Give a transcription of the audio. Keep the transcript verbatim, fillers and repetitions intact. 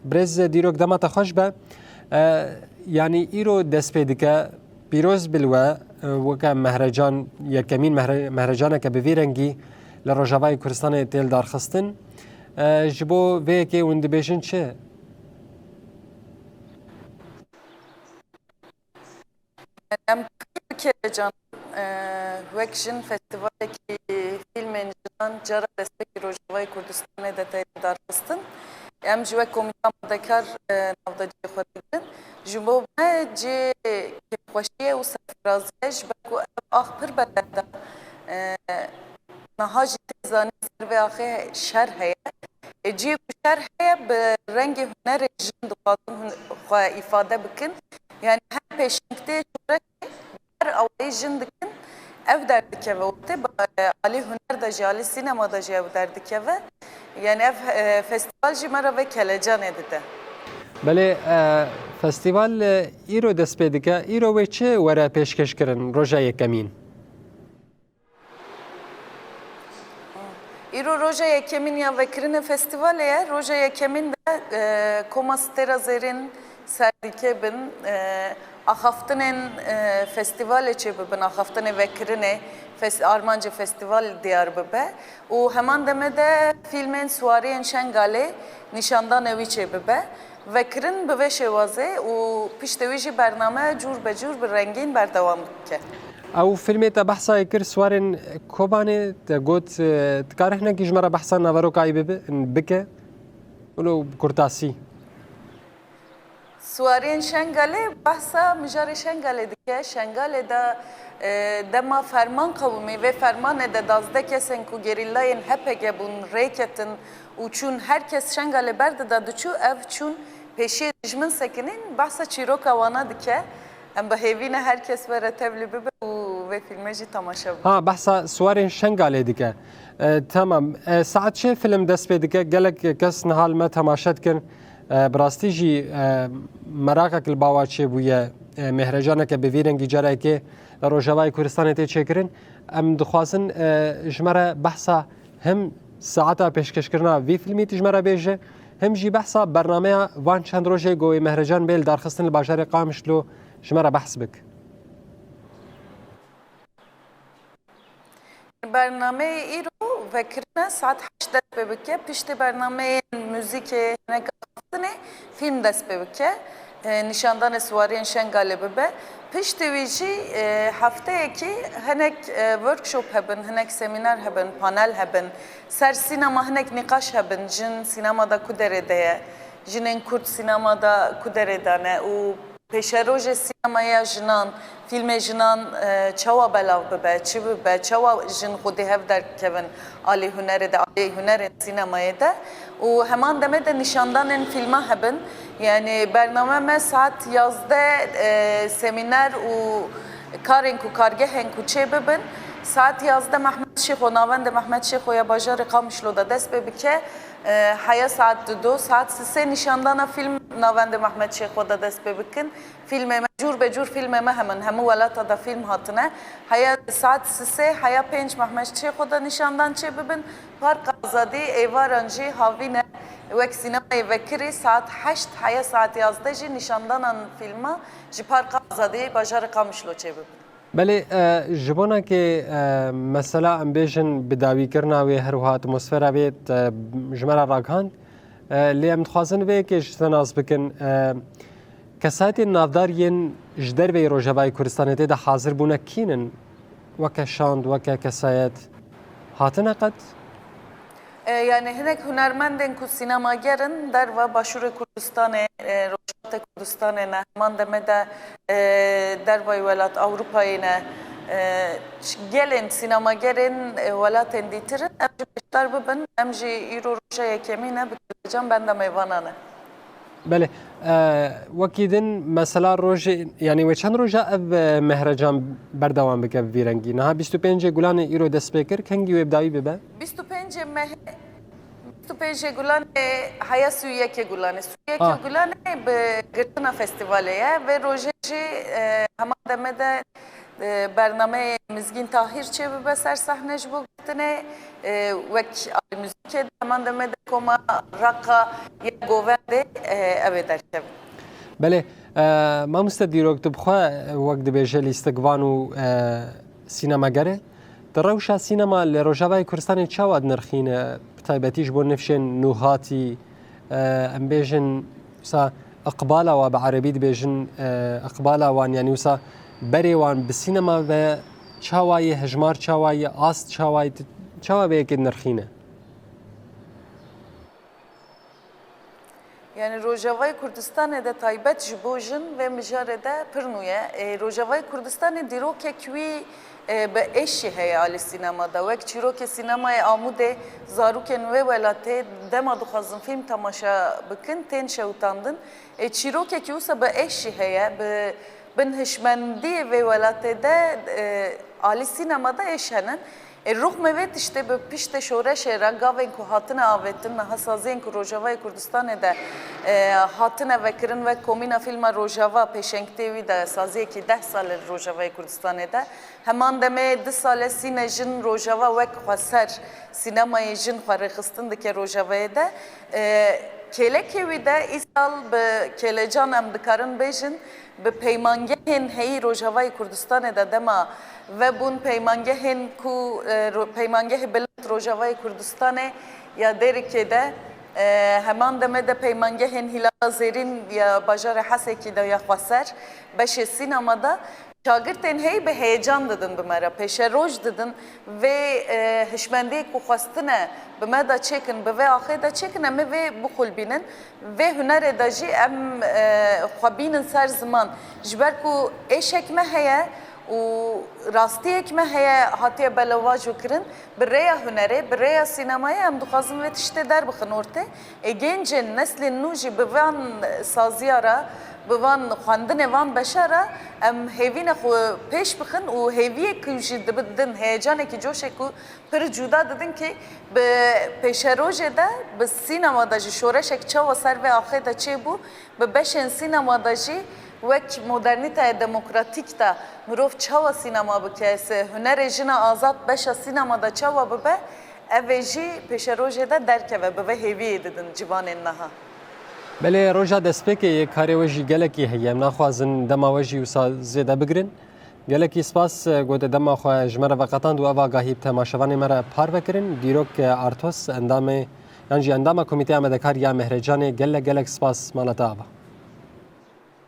Birêz Dîrok, dema te xweş be. E, yanî îro dest pê dike, pîroz bil we, e, weke mehrecan, yekemîn mehre-, mehrecaneke bi vî rengî li Rojavayê Kurdistanê tê lidarxistin. E, ji bo vê yekê hûn dibêjin çi? Em pir bi kelecan, e, wek jin festîvalekî fîlmên jinan cara destpêkî Rojavayê Kurdistanê de tê darxistin. Em jî wek komîta amadekar, e, navdaciyê xwe digirin. Ji bo me cihê kêfxweşiyê û serfiraziyê ye, ji ber ku ev ax pir bedev da. E, Niha jî tê zanîn ser vê axê şer heye. E, cihê ku şer heye, bi rengê hunerê jin dixwazin hun-, xwe îfade bikin. Yanî her pêşengtê corekê her awayî jin dikin, ev derdikeve. Û tê ba-, e, alî huner de jî, alî sînema de jî ev derdikeve. Yanî ev, e, festîval jî me re vê kelecanê dide. Belê, e, festîval, e, îro dest pê dike. Îro wê çi were pêşkêşkirin roja yekemîn? Îro roja yekemîn ya vekirinê festîvalê ye. Roja yekemîn de, e, Koma Stêra Zêrîn serdîkê bin, e, axaftinên, e, festîvalê çêbibin, axaftinê vekirinê fes-, armancê festîval diyar bibe û heman demê de fîlmên Siwariyên Şengalê nîşandanê wî çêbibe. Vekirin bi vê şêwazê û piştê wî jî bername cûr be cûr bi rengîn berdewam bike. Ew fîlmê te behsa kir, Siwarên Kobanê, te got, e, dikare hinekî ji me re behsa naveroka wî bibe, bike? Wilo bi kurtasî. Siwariyên Şengalê behsa mijarê Şengalê dike. Şengalê de, e, dema ferman qewimî, vê fermanê de duwazdeh kesên ku gerîlayên H P G bûn rêketin û çûn, her kes Şengalê berdida diçû, ev çûn pêşiyê dijmin sekinîn, behsa çîroka wana dike. Em bi hêvî ne her kes were tevlî bibe û vê fîlmê jî temaşe bibe. Ha, behsa Siwarên Şengalê dike. E, tamam. E, saet çê fîlm dest pê dike? Gelek kes niha li me temaşe dikin. E, bi rastî jî, e, meraqek li bawa çêbûye, e, mêhrecaneke bi vî rengî carekê li Rojavayê Kurdistanê tê çêkirin. Em dixwazin, e, ji me re behsa him saeta pêşkêşkirina vî fîlmî tu ji me re bêje, him jî behsa bernameya van çend rojê ku wê mêhrecan bê lidarxistin li bajarê Qamişlo ji me re behs bik. Bernameyê îro vekirine saet heşt dest pê bike. Piştî bernameyên muzîkê, hinek axaftinê, fîlm dest pê bike. E, nîşandanê Siwariyên Şengalê bibe. Piştî wî jî, e, hefteyekî hinek, e, workshop hebin, hinek semîner hebin, panel hebin. Ser sînema hinek nîqaş hebin. Jin sînemada ku derê de ye? Jinên Kurd sînemada ku derê de ne? Û pêşerojê sînemaya jinan, fîlmê jinan, e, çawa belav bibe, çi bibe, çawa jin xwedî hev derkevin alî hunerê de, alî hunerên sînemayê de. Û heman demê de nîşandanên fîlma hebin. Yanî bername me saet yazdeh, e, semîner û karên ku kargehên ku çê bibin. Saet yazdeh Mehmet Şêxo, navendê Mehmet Şêxo ya bajarê Qamişlo de dest pê bike. E, heya saet dudo, saet sisê nîşandana fîlm navendê Mehmet Şêxo de dest pê bikin. Fîlmê me, cûr be cûr fîlmê me hemin, hemû welata de fîlm hatine. Heya saet sisê, heya pênc Mehmet Şêxo de nîşandan çê bibin. Parka Azadî êvaran jî havîne wek sînemayê vekirî, saet heşt, heya saet yazdeh jî nîşandanan fîlma ji Parka Azadî bajarê Qamişlo çê bibin. Belê, e, ji bona ke, e, mesela em bêjin bi dawîkirina wê, her wiha atmosfera wê te ji me re ragihand, e, lê em dixwazin vê yekê ji te nas bikin, e, kesayetên navdar yên ji derveyî Rojavayê Kurdistanê tê de hazir bûne kî nin? Weke şand, weke kesayet hatine qet? E, yanî hinek hunermendên ku sînemager in, derva Başûrê Kurdistanê, e, Rojhilatê Kurdistanê ne, heman demê de, e, dervayî welat Ewropayê ne. E, ş-, gelên sînemagerên, e, welatên dîtir in, em jî beşdar bibin, em jî îro roja yekemîn e, bi kelecan benda mêvanan e. Belê. E, wekî din mesela rojê, yanî wê çend roja ev, e, mehrecan berdewam bike bi vî rengî? Niha bîst û pêncê Gulanê îro dest pê kir, kengî wê bi dawî bibe? Bîst û pêncê mehê, bîst û pêncê Gulanê heya sî û yekê Gulanê. Sî û yekê Ha. Gulanê bi girtina festîvalê ye. Vê rojê jî, e, heman demê de e, bernameyê Mizgîn Tahîr çêbibe ser sehne ji bo gotinê, e, wek alî muzîkê de, heman demê de koma raqa ya govendê, e, ew ê derkevin. Belê, e, mamoste dîrok, tu bi xwe wek dibêje lîstikvan û, e, sînemager e. Di rewşa sînema li Rojavayê Kurdistanê çawa dinirxîne, bi taybetî ji bo nifşên nûhatî, e, em bêjin, wisa iqbala wan, bi erebî dibêjin, e, iqbala wan, yanî wisa berê wan bi sînema ve çawa ye, hejmar çawa ye, ast çawa ye, tu çawa vê yekê dinirxîne? Yani Rojavayê Kurdistanê de taybet ji bo jin vê mijarê de pir nû ye. Ê, Rojavayê Kurdistanê dîrokek wî, e, bi êşî heye alî sînema de. Wek çîrokê sînemayê Amûdê, zarokên wê welatê dema dixwazin fîlm temaşe bikin, tên şewitandin. Ê, çîrokekî wisa bi êşî heye, bi, bin hişmendiyê vê welatê de, e, alî sînema de êş hene. Ê, rûxmê vê tiştê bi piştê şoreşê re gavên ku hatine avêtin, niha saziyên ku Rojavayê Kurdistanê de, e, hatine vekirin, wek Komîna Fîlma Rojava, pêşengtiyê wî de saziyekî deh sal e li Rojavayê Kurdistanê de. Heman demê du sal e Sîne Jin Rojava wek xweser sînemayê jin xwe rêxistin dike Rojavayê de. E, kêlekê wî de îsal bi kêlecan em dikarin bêjin, bi peymangehên heyî Rojavayê Kurdistanê de dema vebûn, peymangehên ku, e, ro-, peymangehê bilind Rojavayê Kurdistanê ya Dêrikê de, e, heman demê de peymangehên Hîlala Zêrîn ya bajarê Hesekî de ya xweser, beşê sînema de, şagirtên heyî bi heyecan didin bi me re, pêşeroj didin vê, e, hişmendiyê ku xwestine bi me de çêkin, bi vê axê de çêkin, em ê vê bixulbînin. Vê hunerê de jî em, e, xwe bînin ser ziman. Ji ber ku êşek me heye û rastiyek me heye hatiye belawajo kirin, bi rêya hunerê, bi rêya sînemayê em dixwazin vê tiştê derbixin ortê. Ê, gencên neslên nû jî bi van saziya re, bi van xwendinê van beşa re em hêvîne xwe pêş bixin û hêviyek ku jî dibidin, heyecanekî, coşek ku pir cuda didin ki bi pêşerojê de, bi sînema de jî şoreşek çawa ser vê axê de çêbû, bi beşên sînema de jî wek modernîteya demokratîk de mirov çawa sînema bike, se-, hunerê jina azad beşa sînema de çawa bibe, ev ê jî pêşerojê de derkeve, bi vê hêviyê didin ciwanên niha. Belê, roja destpêkê yê karê we jî gelekî heye. Em naxwazin dema we jî wisa zêde bigirin. Gelekî spas, e, ku te dema xwe ji me re veqetand û ev agahî bi temaşevanê me re parve kirin. Dîrok, e, Artos, endamê, yan jî endama Komîteya Amedekar ya Mehrecanê, gelek, gelek spas, mala te ava.